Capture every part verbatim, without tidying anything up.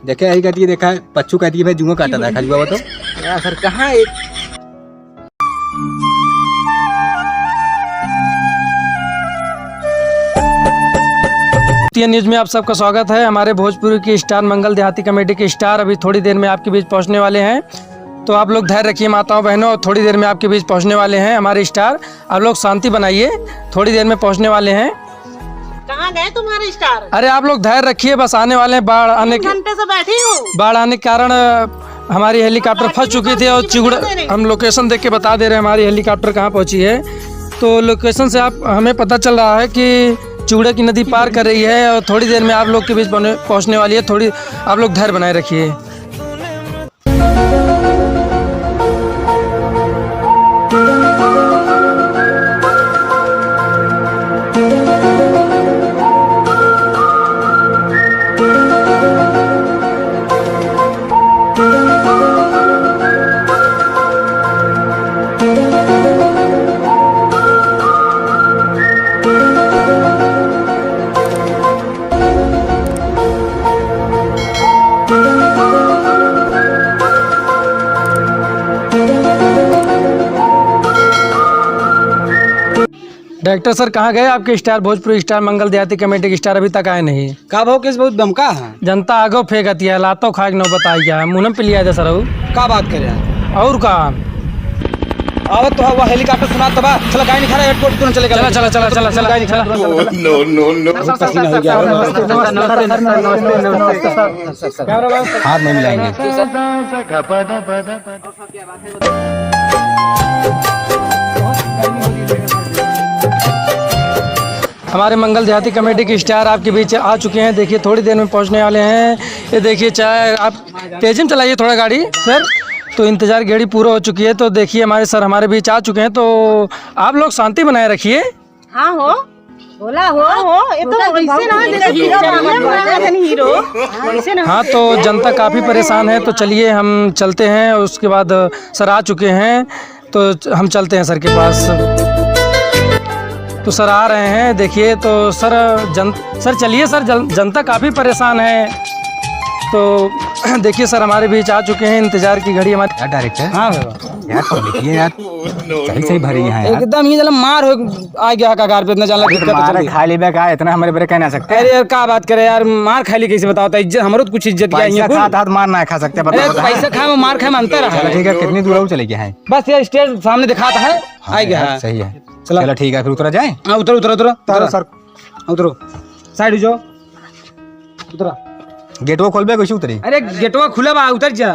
देखे, यही कहती है, देखा है, पच्चू कहती है, भाई, जुआ काटा था, खजुआ बताओ। यार सर, कहाँ एक भारतीय न्यूज में आप सबका स्वागत है। हमारे भोजपुरी की स्टार मंगल देहाती कमेटी के स्टार अभी थोड़ी देर में आपके बीच पहुंचने वाले हैं, तो आप लोग धैर्य रखिए माताओं बहनों, और थोड़ी देर में आपके बीच पहुंचने वाले हैं हमारे स्टार। आप लोग शांति बनाइए, थोड़ी देर में पहुंचने वाले हैं। कहाँ गए तुम्हारे स्टार? अरे आप लोग धैर्य रखिए, बस आने वाले हैं। बाढ़ आने तीन के घंटे से बैठी हूँ। बाढ़ आने के कारण, अ, हमारी हेलीकॉप्टर फंस चुकी थी और चिगुड़ा, हम लोकेशन देख के बता दे रहे हैं हमारी हेलीकॉप्टर कहाँ पहुँची है। तो लोकेशन से आप, हमें पता चल रहा है कि चिगुड़ा की नदी पार कर रही है और थोड़ी देर में आप लोग के बीच पहुँचने, पहुँचने वाली है। थोड़ी आप लोग धैर्य बनाए रखिए। डायरेक्टर सर, कहाँ गए आपके स्टार, भोजपुरी स्टार, मंगल देहाती कमेटी के स्टार, अभी तक आए नहीं? का भाव केस बहुत दमका है। जनता आगो फेंकत है, लातो खाए के नौबत आई गया है, मुनम पे लिया दे सरऊ। का बात करे हैं? और का? आवत तो हुआ हेलीकॉप्टर सुना तबा, चला गाड़ी निकाला, एयरपोर्ट तुरंत चले चला, चला, चला, चला, चला। गाड़ी निकाला। No, no, no। पसीना हो गया। नमस्ते, नमस्ते, नमस्ते, नमस्ते, नमस्ते, नमस्ते, नमस्ते, सर। हाथ नहीं मिलाएंगे। हमारे मंगल देहाती कमेटी के स्टार आपके बीच आ चुके हैं। देखिए, थोड़ी देर में पहुंचने वाले हैं। ये देखिए, चाहे आप तेजी में चलाइए थोड़ा गाड़ी, सर। तो इंतजार की घड़ी पूरा हो चुकी है। तो देखिए, हमारे सर हमारे बीच आ चुके हैं। तो आप लोग शांति बनाए रखिए। हाँ हो, बोला हो। हाँ हो, ये तो वैसे ना, जैसे हीरो बना है, हीरो। हाँ, वैसे ना। हाँ, तो जनता काफ़ी परेशान है, तो चलिए हम चलते हैं। उसके बाद सर आ चुके हैं, तो हम चलते हैं सर के पास। तो सर आ रहे हैं, देखिए। तो सर, जन-, सर चलिए सर, जन-, जनता काफ़ी परेशान है। तो देखिए सर हमारे बीच आ चुके हैं, इंतजार की घड़ी हमारी। यार डायरेक्टर। हाँ भैया। यार, तो देखिए यार, सही, सही भरी है यार। एकदम ये जला मार हो, आ गया कगार पे, इतना जानला अरे, तो दिक्कत मार चल रही। खा लेबे का, इतना हमरे बरे कह ना सकते। अरे यार, का बात करे यार, मार खा ली कैसे बताओ, तो इज्जत, हमरो तो कुछ इज्जत गया पैसा है, खात हाथ मार ना खा सकते, अरे, बताओ, बताओ। पैसा खाए में मार खाए में अंतर है। चलो ठीक है, कितनी दूर और चले गए हैं? बस ये स्टेज सामने दिखाता है, हाँ, आ गया यार, है। सही है। चलो। चलो ठीक है, फिर उतरा जाए। हाँ, उतरो, उतरो, उतरो, उतरो उतरो। सर। उतरो, साइड हो जाओ, उतरा। गेटवा खोलबे, कैसे उतरी? अरे, गेटवा खुला बा, उतर जा।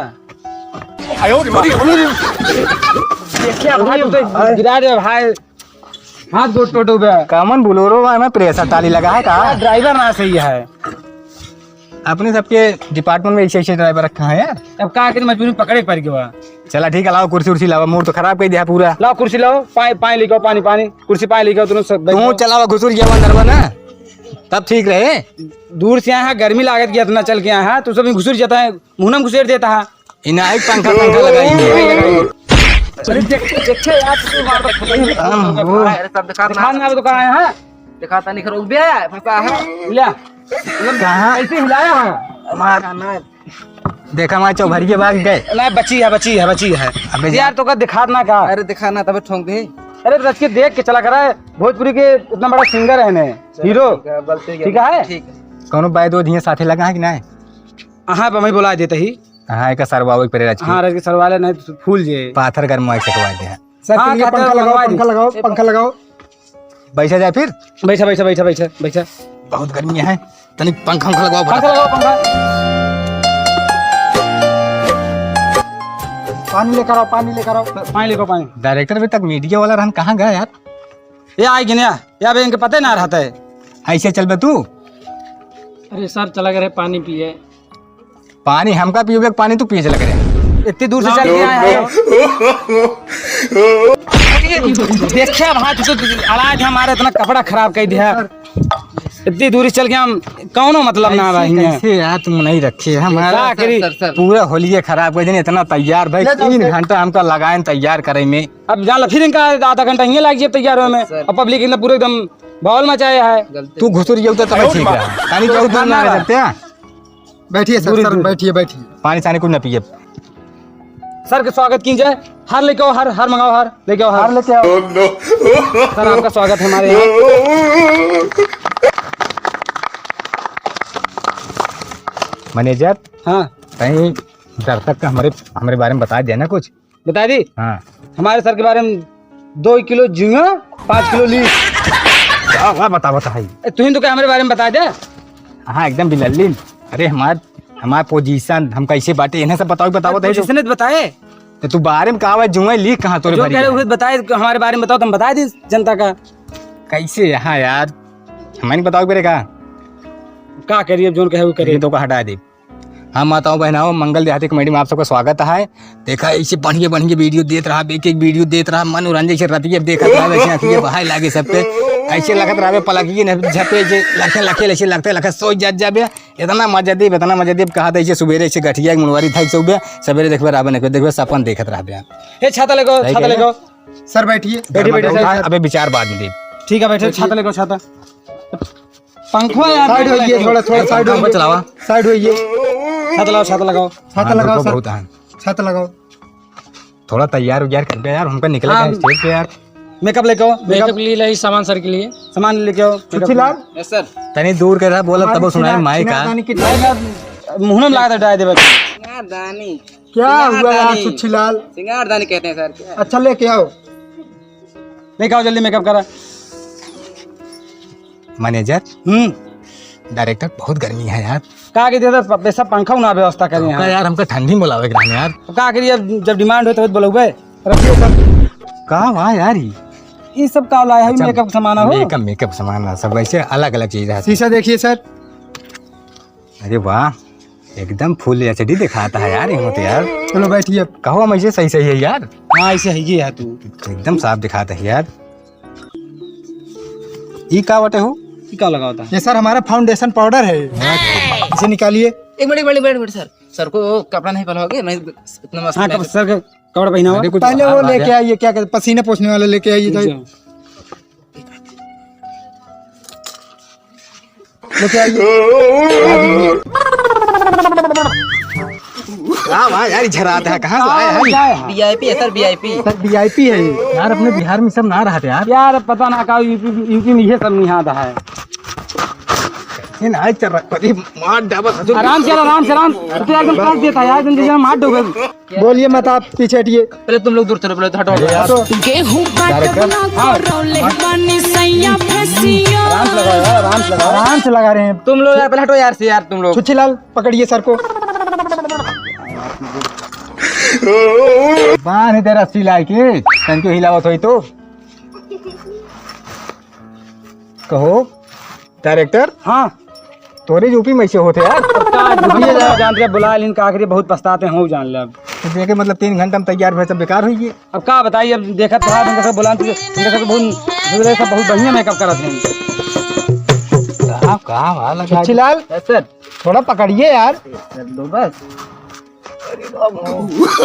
देखिए भाई, तू तो गिरा दे भाई। हाथ गोड़ टूट गया। कमन बोलेरो बा, एमे प्रेशर टाली लगा है का? ड्राइवर ना सही है। अपने सबके डिपार्टमेंट में ऐसे ऐसे ड्राइवर रखा है यार। अब का करी, मजबूरी में पकड़े के पड़ गया। चला ठीक है, लाओ कुर्सी उर्सी लाओ, मूड तो खराब कर दिया पूरा। लाओ कुर्सी लाओ, पानी, पानी लेके आओ, पानी, पानी, कुर्सी पानी लेके आओ, दोनों सब बैठ तू जाओ। चलावा घुसुर गया अंदर में ना, तब ठीक रहे। दूर से आया है, गर्मी लागत गया इतना चल के आया है, तू सब घुसुर जाता है, मुंह में घुसेड़ देता है। इन्हें एक पंखा, पंखा लगाई है। अरे देख, देख यार, तू मार दो। हाँ, वो। अरे सब दिखा दिखा ना। ना, वो तो कहाँ है? दिखाता नहीं, खरोच बे, फंसा है। ले। कहाँ? ऐसे हिलाया है। मार। देखा, हमारे चौभरिये भाग गए। ना, बची है, बची है, बची है। अबे जा। यार, तो का दिखात ना का? अरे दिखा ना, तबे ठोंक दे। अरे रच के देख के चला करा है, भोजपुरी के इतना बड़ा सिंगर है ने, चलो, हीरो। ठीक है, गलती हो गया। ठीक है? ठीक है। कौनो बैद वैद हियाँ साथे लगा है कि नहीं? हाँ, अब हमें बुला देते ही। हाँ, एक सरवावे के परे रच के। हाँ, रच के सरवा ले, नहीं तो फूल जे। पाथर गरमाई सकवा दे। सर, हाँ, चलिए, कहते पंखा हैं, लगाओ, मंगवा पंखा दी। लगाओ, पंखा लगाओ। बैठा जाए फिर? बैठा, बैठा, बैठा, बैठा, बैठा। बहुत गर्मी है, तनिक पंखा, पंखा लगाओ, पंखा फटाफट। लगाओ, पंखा। पानी लेकर आओ, पानी लेकर आओ। पानी लेकर आओ, पानी। डायरेक्टर अभी तक मीडिया वाला रहन कहाँ गया यार? ये आए गिनया, ये अबे इनके पते ना रहता है। ऐसे चल बे तू। अरे सर, चला गए पानी पिए। पानी हमका पियोगे, पानी तू पिए चला करे। इतनी दूर से चल के आए हैं। देखिए भाई, तू तो आवाज हमारा इतना कपड़ा खराब कर दिया। इतनी दूर से चल के हम कौनो मतलब ना ऐसे भाई हैं। कैसे यार तुम नहीं रखे हमारा क्या करी? Sir, sir, sir. पूरा होलिये खराब कर देने, इतना तैयार भाई, ले, तीन ले। घंटा हमका लगाए तैयार करे में। अब जान ला, फिर इनका आधा घंटा हियाँ लाग जाए तैयार होए में। सर। और पब्लिक इतना पूरे एकदम बवाल मचाया है। गलती। तू घुसुर जाऊ तो तबे ठीक है। पानी के और दूर ना रह सकते हैं। बैठिए सर, दूर, सर, दूर। बैठिए, बैठिए। पानी सानी कुछ ना पिए। सर के स्वागत कीजिए। हार लेके आओ, हार, हार मंगाओ, हार लेके आओ, हार। हार लेके आओ। सर, आपका स्वागत है हमारे यहाँ। मैनेजर, हाँ। कहीं दर्शक का हमारे, हमारे बारे में बता दिया ना कुछ? बता दी? हाँ। हमारे सर के बारे में दो किलो झींगा, पाँच किलो लीस। वाह, वाह, बता, बता भाई। ए, तुहिन तो क्या हमारे बारे में बता दे? हाँ, एकदम बिलल्लीन। अरे हमार, हमार पोजीशन, हम कैसे बाटे, इन्हें सब बताओ, बताओ, बताओ। पोजीशन तो बताए। तो तू बारे में का हुआ, जुआ लीक कहाँ तोरे जो भरी कह रहे है? हुए बताए, हमारे बारे में बताओ, तुम बता दी जनता का। कैसे यहाँ यार, हमें नहीं बताओ बेरे का? का करिए, अब जोन कहे वो करिए। ये तो का हटा दे। हम माताओं बहनाओं, मंगल देहाती कॉमेडी में आप सबका स्वागत है। देखा, ऐसे बढ़िया बढ़िया वीडियो देत रहा, एक एक वीडियो देत रहा, मनोरंजन से रतिया देखत रहा, ऐसे आँखिया बहाए लागे सब पे। ऐसे लगत रहा पलकिए न झपे, ऐसे लखे लखे, ऐसे लगते लखे सोच जात जाबे। इतना मजा देब, इतना मजा देब, कहा था ऐसे सुबेरे ऐसे गठिया के मुनवारी था, सो बे, सवेरे देखबे, राबे न देखबे, सपन देखत रहबे। ए, छाता लेके आओ, सही छाता कह लेके रहे। आओ। सर, बैठिए। बैठिए, बैठिए, सर। अबे विचार बाद में देब। ठीक है, बैठे, बैठिए। छाता लेके आओ, छाता। पंखवा यार, साइड होइए, थोड़ा, थोड़ा ए, साइड पंखा होइए। चलावा। साइड होइए। छाता लगाओ, छाता लगाओ। छाता हाँ, लगाओ, धूप सर। बहुत है। छाता लगाओ। थोड़ा तैयार उयार कर दे यार, हमका निकले हाँ। का स्टेज पे यार। मेकअप लेके आओ, मेकअप। मेकअप के लिए लाई सामान सर के लिए। सामान लेके आओ, छुच्छी मेकअप। लाल। Yes sir. तनी दूर कर रहा, बोला हमारी तब सुनाई सिंगार-, माई का। सिंगारदानी कितनी? भाई, मुँह में लगा दे, डाल दे बस। सिंगारदानी। क्या हुआ यार सिंगारदानी। छुच्छी लाल? सिंगारदानी कहते हैं सर, क्या? अच्छा, लेके आओ। लेके आओ जल्दी, मेकअप करा। मैनेजर। हम्म। डायरेक्टर, बहुत गर्मी है यार। का के दे दे, प-, सब पंखा उना व्यवस्था करी का यहाँ। यार, हमका ठंडी में बुलावे के रहने यार। तो का करिए, जब डिमांड हो तो बुलावे। रखिए सब। का वाह यार, ई? ई सब का लाए है? अच्छा, मेकअप के सामान हो? मेकअप, मेकअप सामान ना, सब वैसे अलग-अलग चीज है। शीशा देखिए सर। अरे वाह, एकदम फुल एचडी दिखाता है यार, ये तो यार। चलो बैठिए। कहो हम ऐसे सही सही है यार। हाँ, ऐसे है ये है तू। एकदम साफ दिखाता है यार। ई का बटे हो? ई का लगावता है? ये सर हमारा फाउंडेशन पाउडर है। अच्छा। इसे निकालिए। एक मिनट, एक मिनट, एक मिनट, एक मिनट सर। सर को कपड़ा नहीं पहनाओगे? नहीं, इतना मस्त हाँ, नहीं। कब-, सर का कपड़ा पहनाओ। अरे कुछ पहले वो बाहर आ लेके जा। आइए, क्या कहते, पसीने पोंछने वाला लेके आइए। जी। लेके आइए। वाह, वाह, यार, झरात है, कहाँ से आया है? क्या है? वीआईपी है सर, वीआईपी। सर, वीआईपी है ये। यार, अपने बिहार में सब ना रहते यार। यार, पता ना का यूपी, यूपी में ये सब नहीं आता है। ये ना, चल रहा, अरे, मार डाबा, हजूर। आराम से, आराम से, आराम। तू एकदम काट देता है यार, तुम जैसे मार दोगे। बोलिए मत आप, पीछे हटिए। पहले तुम लोग दूर चलो, पहले हटो। अरे यार। हटो। गेहूं काटब ना करौले बानी सैया फेसियो। आराम से लगाओ यार, आराम से लगाओ। आराम से लगा रहे हैं। तुम लोग यार पहले हटो यार से यार तुम लोग। छुच्छी लाल, पकड़िए सर को। बांध दे रस्सी लाई के, तन क्यों हिलावत होई तो। कहो। डायरेक्टर? हाँ। तोरे यूपी में ऐसे होते यार। अब का, अब ये जान रहे, बुला लेन का आखिरी बहुत पछताते हैं, जान ले अब। तो देखे मतलब तीन घंटा में तैयार भए सब बेकार हुई है। अब का बताई, अब देखत रहा, इनका सब बुलान, इनका सब बहुत, सब बहुत बढ़िया मेकअप करत हैं। का, का वाला छुच्छी लाल, यस सर। थोड़ा पकड़िए यार। कर दो बस।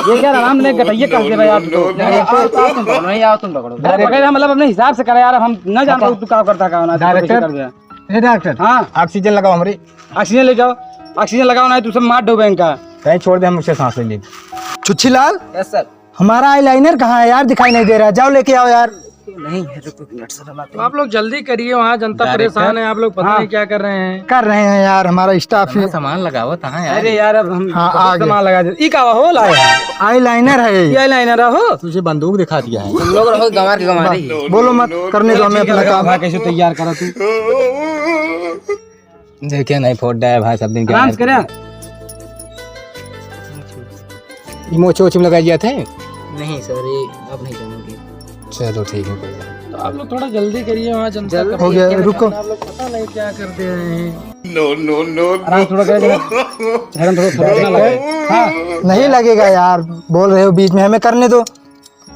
ये क्या आराम ने गटइये कस देबे यार तू तो। नहीं, आओ, आओ तुम पकड़ो, नहीं, आओ तुम पकड़ो। अरे पकड़, मतलब अपने हिसाब से करे यार, अब हम ना जान पाऊ तू का करता का ना, तू कैसे डायरेक्टर। करबे। ए डॉक्टर, हाँ। ऑक्सीजन लगाओ हमरे। ऑक्सीजन ले जाओ, ऑक्सीजन लगाओ ना, तू सब मार डूबे इनका। कहीं छोड़ दे, हम उसे सांस ले लें। छुच्छी लाल, यस सर। हमारा आईलाइनर कहाँ है यार, दिखाई नहीं दे रहा है, जाओ लेके आओ यार। नहीं है, रुको, मिनट से बनाते तो हैं। आप लोग जल्दी करिए, वहाँ जनता डायरेक्टर। परेशान है, आप लोग पता हाँ। नहीं क्या कर रहे हैं। कर रहे हैं यार, हमारा स्टाफ ही। सामान लगावत है यार। अरे यार, अब हम हाँ, बहुत आ गए। सामान लगा दे। ई का हो लाया? आईलाइनर है ये। ये आईलाइनर हो? तुझे बंदूक दिखा दिया है। तुम लोग रहो गंवार के गंवार ही। बोलो मत, करने दो हमें ठीक है, अपना काम। कैसे तैयार करा तू? देखे नहीं फोड़ डाय भाई, सब दिन के आराम से करे। ये मोच वोच में लगाई जाते हैं? नहीं सर, ये अब नहीं करूँगी। चलो ठीक है, कोई बात नहीं। तो आप लोग थोड़ा जल्दी करिए, वहाँ जनता जल्दी कब हो गया, रुको। आप लोग पता नहीं क्या कर दे रहे हैं। नो, नो, नो, आराम नो। थोड़ा करें, धर्म थोड़ा, थोड़ा ना लगे। हाँ। नहीं लगेगा यार, बोल रहे हो बीच में, हमें करने दो।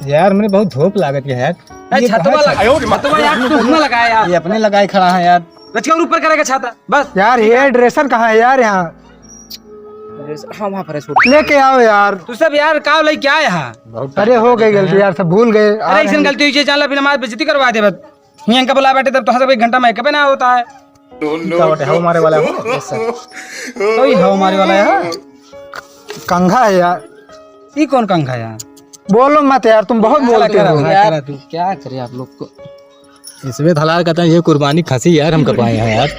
यार, मैंने बहुत धूप लागत है यार। ए, ये छतवा कहाँ लगा, छतवा यार, तू हुआं लगाया यार। ये अपने लगाए खड़ा है यार। रचिका और ऊपर करेगा छाता, बस। यार, हेयर ड्रेसर कहाँ है यार यहाँ? ड्रेसर, हाँ, वहाँ पर है, छोड़। लेके आओ यार। तू सब यार, का लई क्या यहाँ? बहुत अरे, हो गई गलती यार, सब भूल गए, आ अरे, रहे ऐसन हैं। गलती हुई, जान ला, फिर हमारी बेइज्जती करवा दे, बस। यहाँ इनका बुला बैठे, तब तो हर एक घंटा मेकअप ना होता है। का बाटे, हवा मारे वाला हो? Yes, sir। तो ई हवा मारे वाला है? कंघा है यार। ई कौन कंघा है यार? बोलो मत यार, तुम बहुत बोलते हो। यार, करा तू। क्या करे आप लोग को? इसमें धलाल कहता है, ये कुर्बानी खसी यार, हम कपाए हैं यार।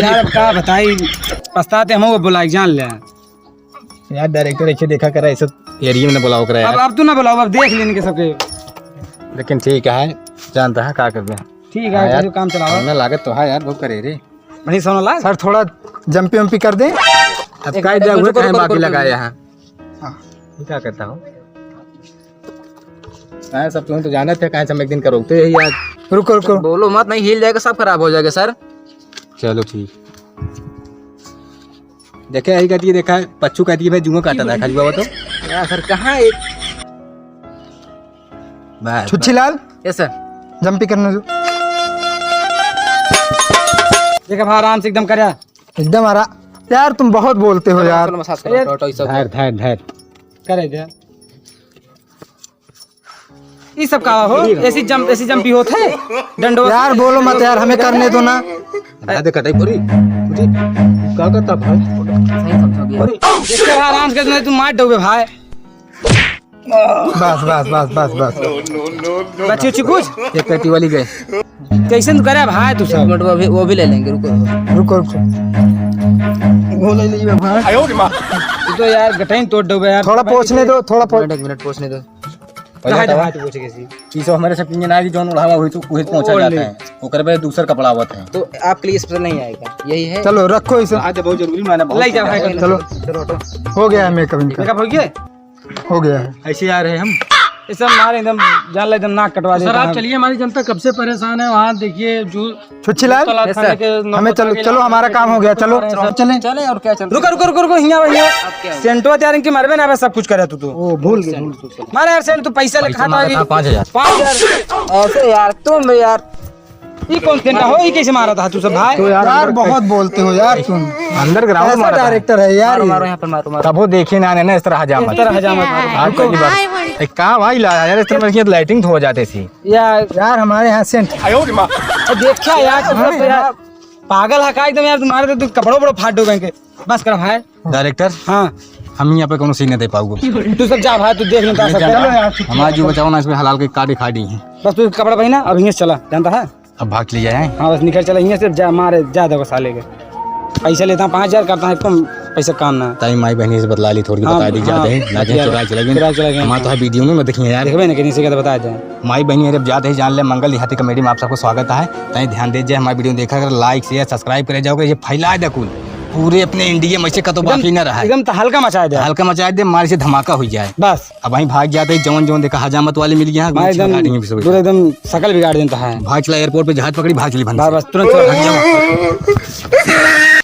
यार, अब का बताई, पछताते हम, वो बुलाई जान ले। यार, director ऐसे देखा करा, ऐसे area में ना बुलाओ करा अब, यार। अब तू ना बुलाओ, अब देख लेने के सबके। लेकिन ठीक है, जानता है का करबे। ठीक है, हाँ यार, जो काम चलाओ। हमें लागत तो है यार, बहुत करे रे। वही सोना ला। Sir, थोड़ा jumpy वम्पी कर दे। अब एक का मिनट, idea हुआ, रुको, कहीं रुको, बाकी रुको, लगाए रुको। यहाँ। हाँ। ये क्या करता हो? हाँ, सब तुम तो जानत है, कहीं से हम एक दिन करो तो यही यार। रुको, रुको। बोलो मत, नहीं हिल जाएगा, सब खराब हो जाएगा sir। चलो ठीक। देखे, यही कहती है, देखा, पच्चू कहती है, भाई, जुआ काटा था, खजुआ वो तो। यार sir, कहाँ एक बस, छुच्छी बस। लाल, Yes sir। Jumpy करने दो। देखा भाई, आराम से एकदम करया। एकदम आराम। यार, तुम बहुत बोलते हो यार। चलो, massage करो, अरे, टो, टो, ये सब। धर, धर, धर। करे दे। ई सब का हो? ऐसी jump, ऐसी jumpy होत है? डंडो। यार, बोलो मत यार, हमें करने दो ना। ना दे कटाई पूरी। जी, का करता भाई? सही समझो भैया। अरे, देखते रहा आराम से, नहीं तू मार डोबे भाई। बस, बस, बस, बस, बस। बच्ची उच्ची कुछ? एक पेटी वाली गए। कैसे तू करे भाई तू एक सब? मिनट, वो भी, वो भी ले लेंगे, रुको। रुको, रुको। वो ले लीजिए भाई। तू तो यार गटइन तोड़ डोबे यार। थोड़ा पोंछने दो, थोड़ा पोंछ- एक मिनट, एक मिनट, पोंछने दो। पहले कहाँ बताओ। जहाँ तू पूछे किसी? ई सब हमारे सब इंजन आएगी, जौन उड़ावा हुई तो वही पहुंचा ओले। जाता है, ओकर पे दूसर कपड़ा आवत है। तो आपके लिए special नहीं आएगा, यही है। चलो, रखो इसे। आज बहुत जरूरी माना, बहुत ले जा भाई, जरूरी। चलो। चलो, हटो। हो गया है makeup इनका। Makeup हो गया? हो गया है। ऐसे आ रहे हम। ये सब मारे एकदम, जान ले एकदम नाक कटवा देता है। Sir, आप चलिए, हमारी जनता कब से परेशान है। वहाँ देखिए, जो छुच्छी लाल? तलाब Yes, खाने sir। के नौबत हमें चलो, आ गई, चलो, हमारा काम हो गया, चलो। चले। चले और क्या चल रहा है? रुको, रुको, रुको, रुको, हियाँ, हियाँ। आप क्या हो? सेंटो त्यार इनके मारबे ना, बस सब कुछ करे तू तो। ओ, भूल गए, भूल गए। मारे यार, सेंट तो पैसा पैसा लिखा था मांगा अभी। था पाँच हजार। पाँच हजार। ऐसे यार, तुम यार। ई कौन सेंटा हो? ई कैसे मारा था तू सब भाई? तो यार, यार, अंदर बहुत बोलते हो यार तुम। Underground ऐसा मारा था। Director है यार मारो, ये। मारो, यहाँ पर मारो, मारो। तबो देखे ना, ना, इस तरह हजामत। इस तरह हजामत मारो। आज पहली बार। एक का भाई ला यार, इस तरह की lighting हो जाती थी। यार। यार, हमारे यहाँ सेंट। अब देखा यार, तुम सब यार, पागल है का एकदम यार, तुम्हारे तो कपड़ों बड़ो फाट डोबेंगे। बस कर भाई। Director, हाँ। हम यहाँ पे कोनो scene नहीं दे पाऊंगा। तू सब जा भाई, तू देख लेता सब। चलो यार, छुट्टी हमारा है। जीव बचाओ ना, इसमें हलाल के काटे खा दी हैं। बस तू कपड़ा पहना, अब यहाँ से चला, जानता है? अब भाग चली जाए। हाँ, बस निकल चला यहाँ से, जा मारे, जा दे साले के। पैसा लेता है पाँच हजार, करता है कम, पैसा काम ना। ताई माई बहनी से बतला ली, थोड़ी हाँ, बता दी, हाँ, जाते हैं, ना जाए, चुरा चला गया। चुरा चला गया। हमारा तो है video में, मत देखिए यार। देखबे ना, कि नहीं से कहते बताया जाए। माई बहनी अरे, अब जाते ही जान ले, मंगल देहाती comedy में आप सबको स्वागत है। ताई ध्यान दे जाए, हमारी video देखा कर, like, share, subscribe करे जाओ, ये फैला दे कुल। पूरे अपने India में से कतो एकदम, बाकी न रहा है। एकदम तो हल्का मचा दे। हल्का मचा दे, मारे से धमाका हो जाए। बस। अब वहीं भाग जाते ही जवन जवन देखा हजामत वाले मिल गया, मैं कुछ एकदम काटेंगे भी सब। पूरा एकदम शकल बिगाड़ देता है। भाग चला airport पे जहाज पकड़ी, भाग चली बंद बस, से। बस, तुरंत चला। भाग जाओ।